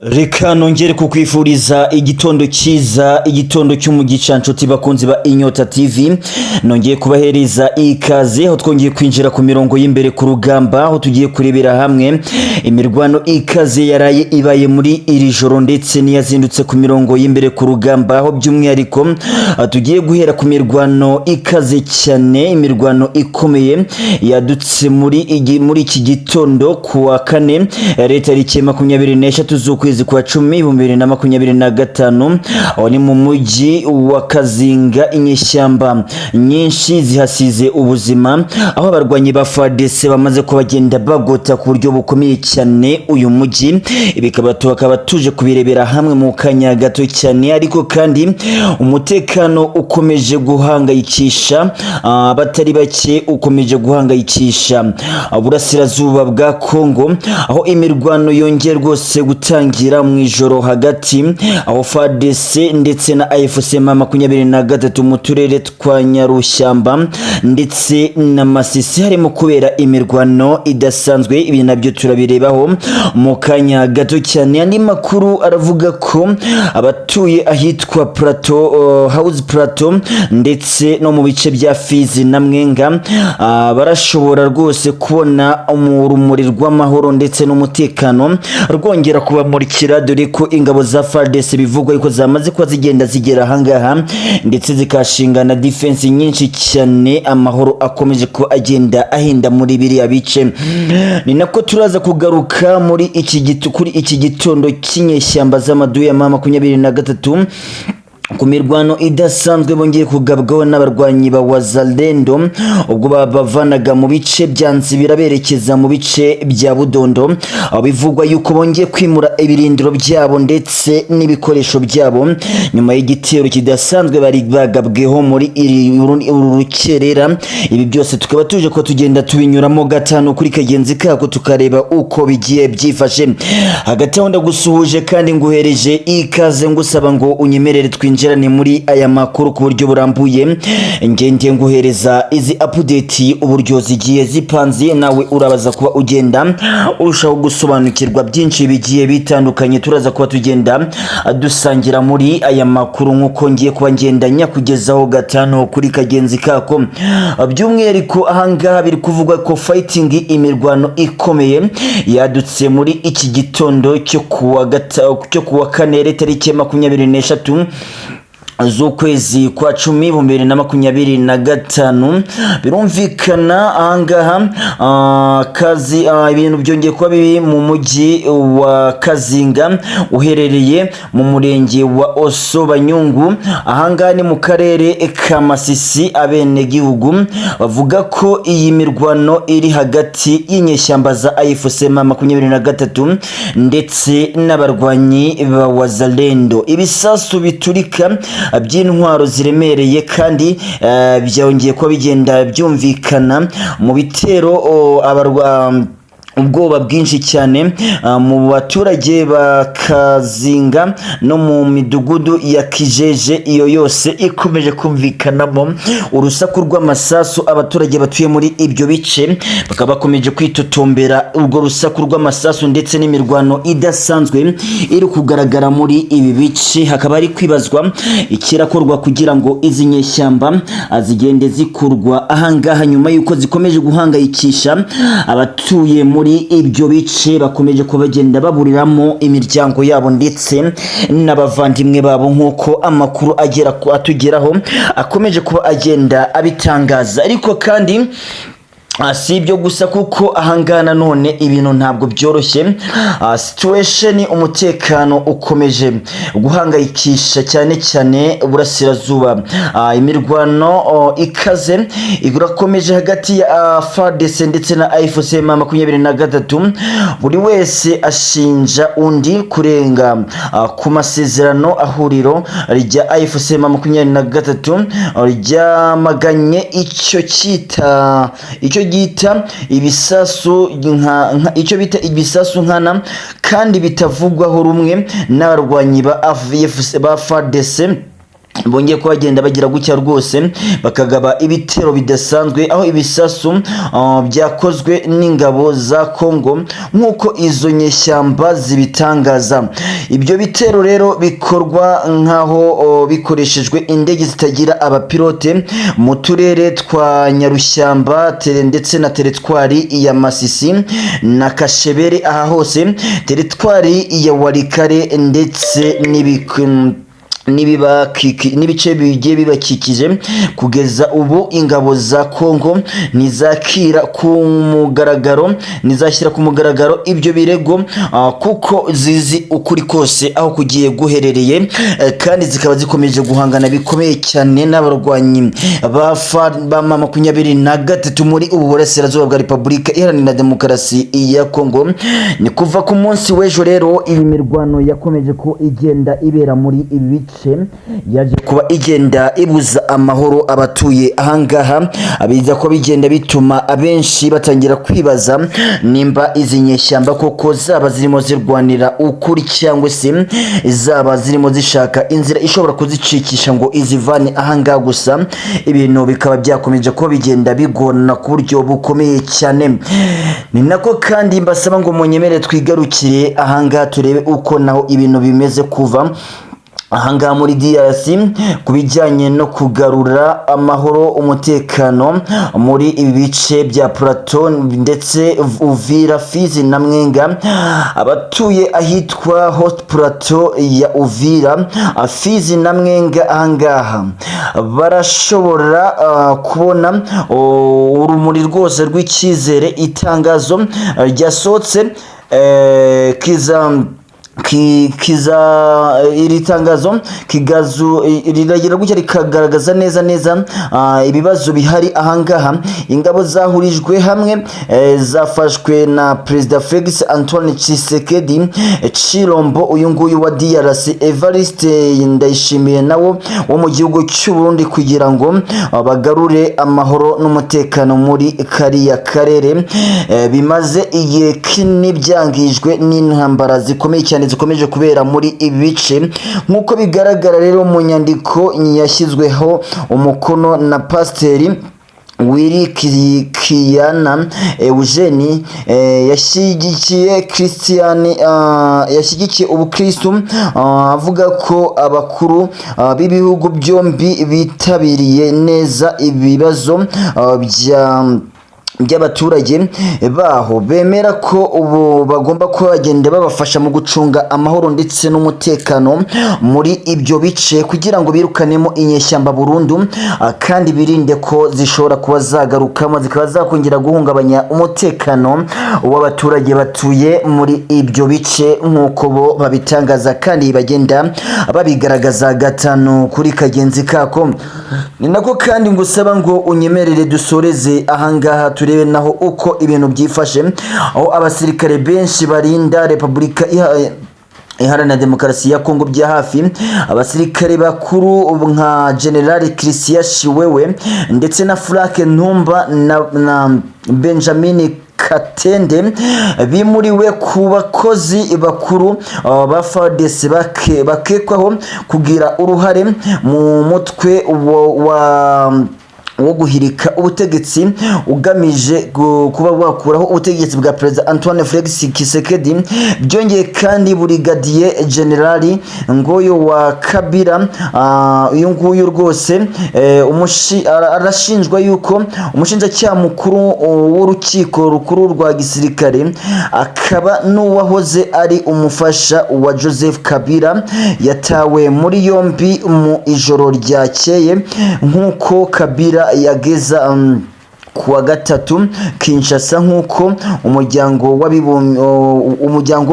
Reka nongere kukwifuriza igitondo cyiza, igitondo cy'umugisha, nshuti bakunzi ba Inyota TV. Nongeye kubahereza ikaze aho twongeye kwinjira ku mirongo y'imbere ku rugamba, aho tugiye kurebera hamwe imirwano ikaze yaraye ibaye muri iri joro ndetse n'iyazindutse ku mirongo y'imbere ku rugamba, aho by'umwihariko tugiye guhera ku mirwano ikaze cyane, imirwano ikomeye yadutse muri iki gitondo ku wa kane, tariki 23 z'ukwezi kwa 10, 2025. Aho ni mu mujyi wa Kazinga, inyeshyamba nyinshi zihasize ubuzima, aho abarwanyi ba FARDC bamaze kubagenda bagota ku buryo bukomeye cyane uyu mujyi. Bikaba tukaba tuje kubirebera hamwe mu kanya gato cyane. Ariko kandi umutekano ukomeje guhangayikisha abatari bake, ukomeje guhangayikisha Burasirazuba bwa Kongo, aho imirwano yongeye rwose gutangira mu ijoro hagati, aho FARDC ndetse na AFC M23 mu turere twa Nyarushyamba ndetse na Masisi harimo kubera imirwano idasanzwe. Ibi nabyo turabirebaho mu kanya gato cyane. Andi makuru aravuga ko abatuye ahitwa Plateau, House Plateau, ndetse no mu bice bya Fizi na Mwenga barashobora rwose kubona urumuri rw'amahoro ndetse n'umutekano rwongera kubamurikira, dore ko ingabo za FARDC bivugwa yuko zamaze kuba zigenda zigera ahangaha ndetse zikashinga na defense nyinshi cyane. Amahoro akomeje kuba agenda ahinda muri biriya bice. Ni nako turaza kugaruka muri iki gitu kuri iki gitondo cy'inyeshyamba z'amaduya M23, ku mirwano idasanzwe bongeye kugabwaho n'abarwanyi ba Wazalendo ubwo babavanaga mu bice bya Nzibira berekeza mu bice bya Budondo, aho bivugwa yuko bongeye kwimura ibirindiro byabo ndetse n'ibikoresho byabo nyuma y'igitero kidasanzwe bari bagabweho muri uru rukerera. Ibi byose tukaba tuje ko tugenda tubinyuramo gatanu kuri kagenzi kako, tukareba uko bigiye byifashe. Hagati aho ndagusuhuje kandi nguhereje ikaze, ngusaba ngo unyemerere twinjirane muri aya makuru ku buryo burambuye. Ngende nguhereza izi update uburyo zigiye zipanze, nawe urabaza kuba ugenda urushaho gusobanukirwa byinshi bigiye bitandukanye. Turaza kuba tugenda dusangira muri aya makuru nk'uko ngiye kuba ngenda nyakugezaho gatanu kuri kagenzi kako. By'umwihariko ahangaha biri kuvugwa ko fighting, imirwano ikomeye yadutse muri iki gitondo cyo kuwa kane, tariki 23 z'ukwezi kwa 10, 2025. Birumvikana ahangaha kazi ibintu byongeye kuba bibi mu mujyi wa Kazinga uherereye mu murenge wa Oso Banyungu, ahangaha ni mu karere ka Masisi. Abenegihugu bavuga ko iyi mirwano iri hagati y'inyeshyamba za AFC M23 ndetse n'abarwanyi ba Wazalendo. Ibisasu biturika by'intwaro ziremereye kandi byongeye kuba bigenda byumvikana mu bitero ubwoba bwinshi cyane mu baturage ba Kazinga no mu midugudu ya Kijeje, iyo yose ikomeje kumvikanamo urusaku rw'amasasu. Abaturage batuye muri ibyo bice bakaba bakomeje kwitotombera urwo rusaku rw'amasasu ndetse n'imirwano idasanzwe iri kugaragara muri ibi bice. Hakaba hari kwibazwa ikirakorwa kugira ngo izi nyeshyamba zigende zikurwa ahangaha nyuma y'uko zikomeje guhangayikisha abatuye muri ibyo bice, bakomeje kuba bagenda baburiramo imiryango yabo ndetse n'abavandimwe babo, nk'uko amakuru agera atugeraho akomeje kuba agenda abitangaza. Ariko kandi si ibyo gusa, kuko ahangaha nanone ibintu ntabwo byoroshye. Situation, umutekano ukomeje guhangayikisha cyane cyane Uburasirazuba. Imirwano ikaze irakomeje hagati ya FARDC ndetse na AFC M23, buri wese ashinja undi kurenga ku masezerano. Ahuriro rya AFC M23 ryamaganye icyo gita ibisasu icyo bita ibisasu nkana kandi bitavugwaho rumwe n'abarwanyi ba AFC ba FARDC. Bongeye kuba bagenda bagira gutya rwose bakagaba ibitero bidasanzwe, aho ibisasu byakozwe n'ingabo za Congo nk'uko izo nyeshyamba zibitangaza. Ibyo bitero rero bikorwa nk'aho bikoreshejwe indege zitagira abapilote mu turere twa Nyarushyamba ndetse na teritwari ya Masisi na Kashebere, aha hose teritwari ya Walikale ndetse n'ibice bigiye bibakikije. Kugeza ubu ingabo za Congo ntizakira ku mugaragaro, ntizashyira ku mugaragaro ibyo birego, kuko zizi ukuri kose aho kugiye guherereye, kandi zikaba zikomeje guhangana bikomeye cyane n'abarwanyi ba M23 muri ubu burasirazuba bwa Repubulika Iharanira Demokarasi ya Congo. Ni kuva ku munsi w'ejo rero iyi mirwano yakomeje ko igenda ibera muri ibi bice, yaje kuba igenda ibuza amahoro abatuye ahangaha, biza ko bigenda bituma abenshi batangira kwibaza nimba izi nyeshyamba koko zaba zirimo zirwanira ukuri cyangwa se zaba zirimo zishaka inzira ishobora kuzicikisha ngo izivane ahangaha. Gusa ibintu bikaba byakomeje kuba bigenda bigorana ku buryo bukomeye cyane. Ni nako kandi mbasaba ngo munyemere twigarukire ahangaha, turebe uko naho ibintu bimeze kuva ahangaha muri DRC ku bijyanye no kugarura amahoro, umutekano muri ibi bice bya Plateau ndetse Uvira, Fizi na Mwenga. Abatuye ahitwa Haut Plateau ya Uvira, Fizi na Mwenga ahangaha barashobora kubona urumuri rwose rw'icyizere. Itangazo ryasohotse kiza kiza iri tangazo kigazu riragira gutya rikagaragaza neza neza ibibazo bihari ahangaha. Ingabo zahurijwe hamwe, zafashwe na Perezida Felix Antoine Tshisekedi Chilombo, uyu nguyu wa DRC, Evariste Ndayishimiye nawo wo mu gihugu cy'u Burundi, kugira ngo bagarure amahoro n'umutekano muri kariya karere bimaze igihe kinini byangijwe n'intambara zikomeye cyane zikomeje kubera muri ibi bice. Nk'uko bigaragara rero mu nyandiko yashyizweho umukono na Pasiteri Willy Kiyana Eugene, yashyigikiye Christian, yashyigikiye ubukristu, avuga ko abakuru b'ibihugu byombi bitabiriye neza ibibazo by'abaturage baho, bemera ko ubu bagomba kuba bagenda babafasha mu gucunga amahoro ndetse n'umutekano muri ibyo bice kugira ngo birukanemo inyeshyamba burundu, kandi birinde ko zishobora kuba zagarukamo zikaba zakongera guhungabanya umutekano w'abaturage batuye muri ibyo bice, nk'uko bo babitangaza kandi bagenda babigaragaza gatanu kuri kagenzi kako. Ni nako kandi ngusaba ngo unyemerere dusoreze ahangaha, turebe naho uko ibintu byifashe, aho abasirikare benshi barinda Repubulika Iharanira Demokarasi ya Kongo bya hafi, abasirikare bakuru nka General Christian Shiwewe ndetse na Frank Ntumba na Benjamin Katende, bimuriwe ku bakozi bakuru ba FARDC bakekwaho kugira uruhare mu mutwe wo guhirika ubutegetsi ugamije kuba wakuraho ubutegetsi bwa Perezida Antoine Felix Tshisekedi. Byongeye kandi, Brigadier General Ngoyo wa Kabila, uyu nguyu rwose arashinjwa yuko umushinjacyaha mukuru w'urukiko rukuru rwa gisirikare, akaba n'uwahoze ari umufasha wa Joseph Kabila, yatawe muri yombi mu ijoro ryakeye, nk'uko Kabila yageza kuwa gatatu Kinshasa, nk'uko umuryango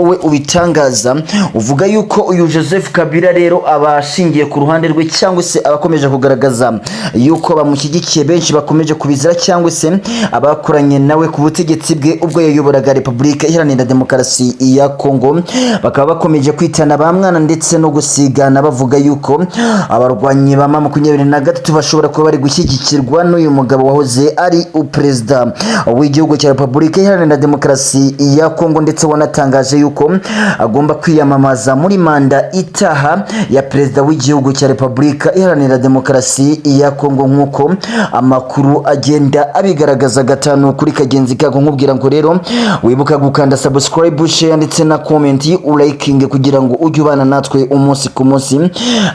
we ubitangaza. Uvuga yuko uyu Joseph Kabila rero abashingiye ku ruhande rwe cyangwa se abakomeje kugaragaza yuko bamushyigikiye benshi bakomeje kubizira, cyangwa se abakoranye nawe ku butegetsi bwe ubwo yayoboraga Repubulika Iharanira Demokarasi ya Kongo, bakaba bakomeje kwitana ba mwana ndetse no gusigana, bavuga yuko abarwanyi ba M23 bashobora kuba bari gushyigikirwa n'uyu mugabo wahoze ari Perezida w'igihugu cya Repubulika Iharanira Demokarasi ya Kongo, ndetse wanatangaje yuko agomba kwiyamamaza muri manda itaha ya perezida w'igihugu cya Repubulika Iharanira Demokarasi ya Kongo, nk'uko amakuru agenda abigaragaza gatanu kuri kagenzi kako. Nkubwira ngo rero wibuka gukanda subscribe, share ndetse na comment, urayikinge kugira ngo ujye ubana natwe umunsi ku munsi.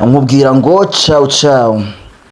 Nkubwira ngo ciao ciao.